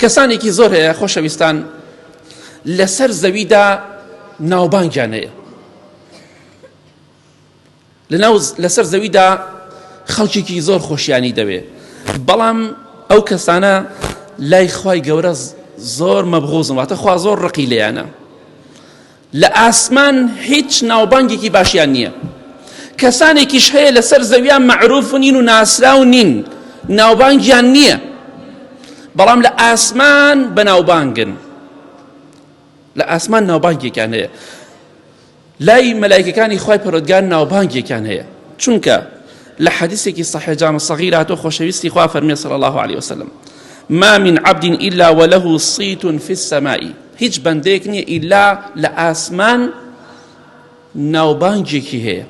کەسانێکی زۆر هەیە خۆشەویستان لەسەر زەویدا ناوبانگیان هەیە لەناو لەسەر زەویدا خەڵکێکی زۆر خۆشیانی دەوێ بەڵام ئەو کەسانە لای خوای گەورە زۆر مەبغوزن واتە خوا زۆر ڕقی لێیانە لە ئاسمان هیچ ناوبانگێکی باشیان نییە. کەسانێکیش هەیە لەسەر زەویان مەعروف نین و ناسراو نین، ناوبانگیان نییە، بەڵام لە ئاسمان بەناوبانگن. لە ئاسمان ناوبانگێکیان هەیە. لای مەلایکەکانی خوای پەروەردگار ناوبانگێکیان هەیە. چونکە لە حەدیسێکی صحیح جامع صغیر هاتووە خۆشەویستی خوا فەرمی صلی الله علیه وسلم ما من عبد إلا وله صيت في السماء هیچ بەندەیەک نییە ئیلا لە ئاسمان ناوبانگێکی هەیە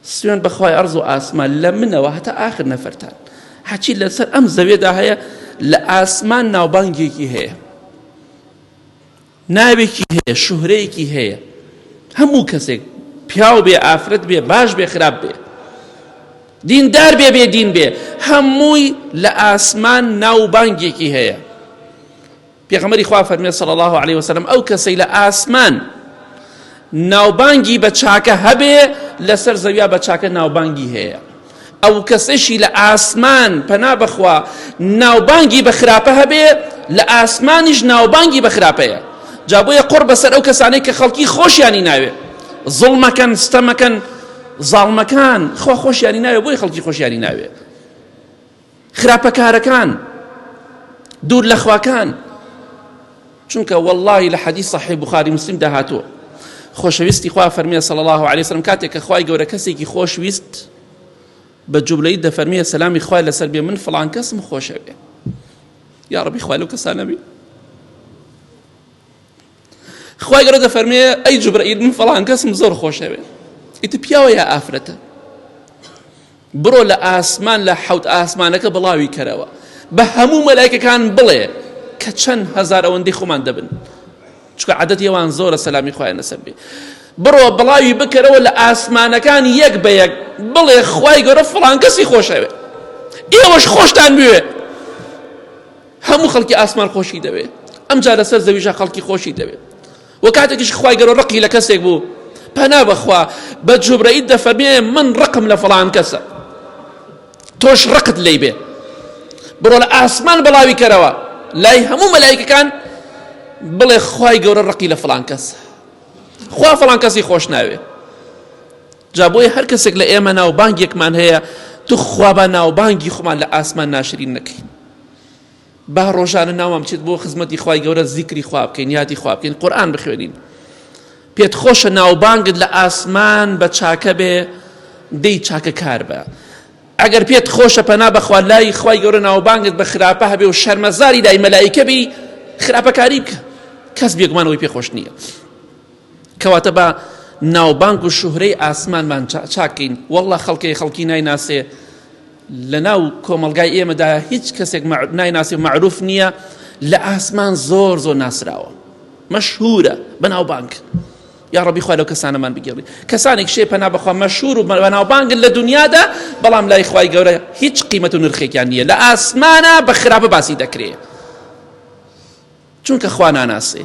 سوێن بەخوای ئەرز و ئاسمان لە منەوە هەتا ئاخر نەفەرتان هەچی لەسەر ئەم زەوێدا هەیە لە ئاسمان ناوبانگێکی هەیە ناوێکی هەیە شوهرەیەکی هەیە هەموو کەسێک پیاو بێ ئافرەت بێ باش بێ خراپ بێ دیندار بێ بێ دین بێ هەمووی لە ئاسمان ناوبانگێکی هەیە پێغەمبەری خوا فەرموێ صلی اللە علیە وسلم ئەو کەسەی لە ئاسمان ناوبانگی بە چاکە هەبێ لەسەر زەویا بە چاکە ناوبانگی هەیە ئەو کەسەشی لە ئاسمان پەنا بەخوا ناوبانگی بە خراپە هەبێ لە ئاسمانیش ناوبانگی بە خراپەیە جا بۆیە قڕ بەسەر ئەو کەسانەی کە خەڵکی خۆشیانی ناوێ زوڵمەکەن ستەمەکەن زاڵمەکان خوا خۆشیانی ناوێ بۆی خەڵکی خۆشیانی ناوێ خراپەکارەکان دوور لە خواکان چونکە واللهی لە حەدیث صحیح بخاری مسلم دا هاتووە خۆشەویستی خوا فەرمیە صلی الله علیه وسلم کاتێک کە خوای گەورە کەسێکی خۆشویست بە جوبرەیل دەفەرمیە سەلامی خوای لەسەر بێ من فڵان کەسم خۆشەوێ یا ڕەبی خوای لەو کەسانە بی خوای گەورە دەفەرمێ ئەی جوبرەئیل من فڵان کەسم زۆر خۆشەوێ ئیتر پیاوە یا ئافرەتە بڕۆ لە ئاسمان لە حەوت ئاسمانەکە بڵاوی کەرەوە بە هەموو مەلایکەکان بڵێ کە چەند هەزار ئەوەندەی خۆمان دەبن چونکە عادەتی ئەوان زۆرە سەلامی خوایان لەسەر بێ بڕۆ بڵاوی بکەرەوە لە ئاسمانەکان یەک بە یەک بڵێ خوای گەورە فڵان کەسی خۆشەوێ ئێوەش خۆشتان بوێ هەموو خەڵکی ئاسمان خۆشی دەوێ ئەمجا لەسەر زەویشە خەڵکی خۆشی دەوێ وە کاتێکیش خوای گەورە ڕقی لە کەسێک بوو پەنا بەخوا بە جوبرەئیل دەفەرمێ من ڕقم لە فڵان کەسە تۆش ڕقت لێی بێ بڕۆ لە ئاسمان بڵاوی کەرەوە لای هەموو مەلایکەکان بڵێ خوای گەورە ڕقی لە فڵان کەس خوا فڵان کەسی خۆش ناوێ جا بۆیە هەر کەسێک لە ئێمە ناوبانگێکمان هەیە توخوا با ناوبانگی خۆمان لە ئاسمان ناشرین نەکەین با ڕۆژانە ناومان بچێت بۆ خزمەتی خوای گەورە زیکری خوا بکەین یادی خوا بکەین قورئان بخوێنین پێت خۆشە ناوبانگت لە ئاسمان بە چاکە بێ دەی چاکە کار بە ئەگەر پێت خۆشە پەنا بەخوا لای خوای گەورە ناوبانگت بە خراپە هەبێ و شەرمەزاری لای مەلایکە بی خراپەکاری بکە کەس بێگومان ئەوەی پێ خۆش نییە کەواتە با ناوبانگ و شوهرەی ئاسمانمان چاکەین والله خەڵکی خەڵکی نایناسێ لەناو کۆمەڵگای ئێمەدا هیچ کەسێک نایناسێ و مەعروف نییە لە ئاسمان زۆر زۆر ناسراوە مەشهورە بەناوبانگ یا ڕەبی خوا لەو کەسانەمان بگێڕی کەسانێک شێ پەنا بەخوا مەشهور و بەناوبانگن لە دنیادا بەڵام لای خوای گەورە هیچ قیمەت و نرخێکیان نییە لە ئاسمانە بە خراپە باسی دەکرێ چونکە خوا ناناسێ.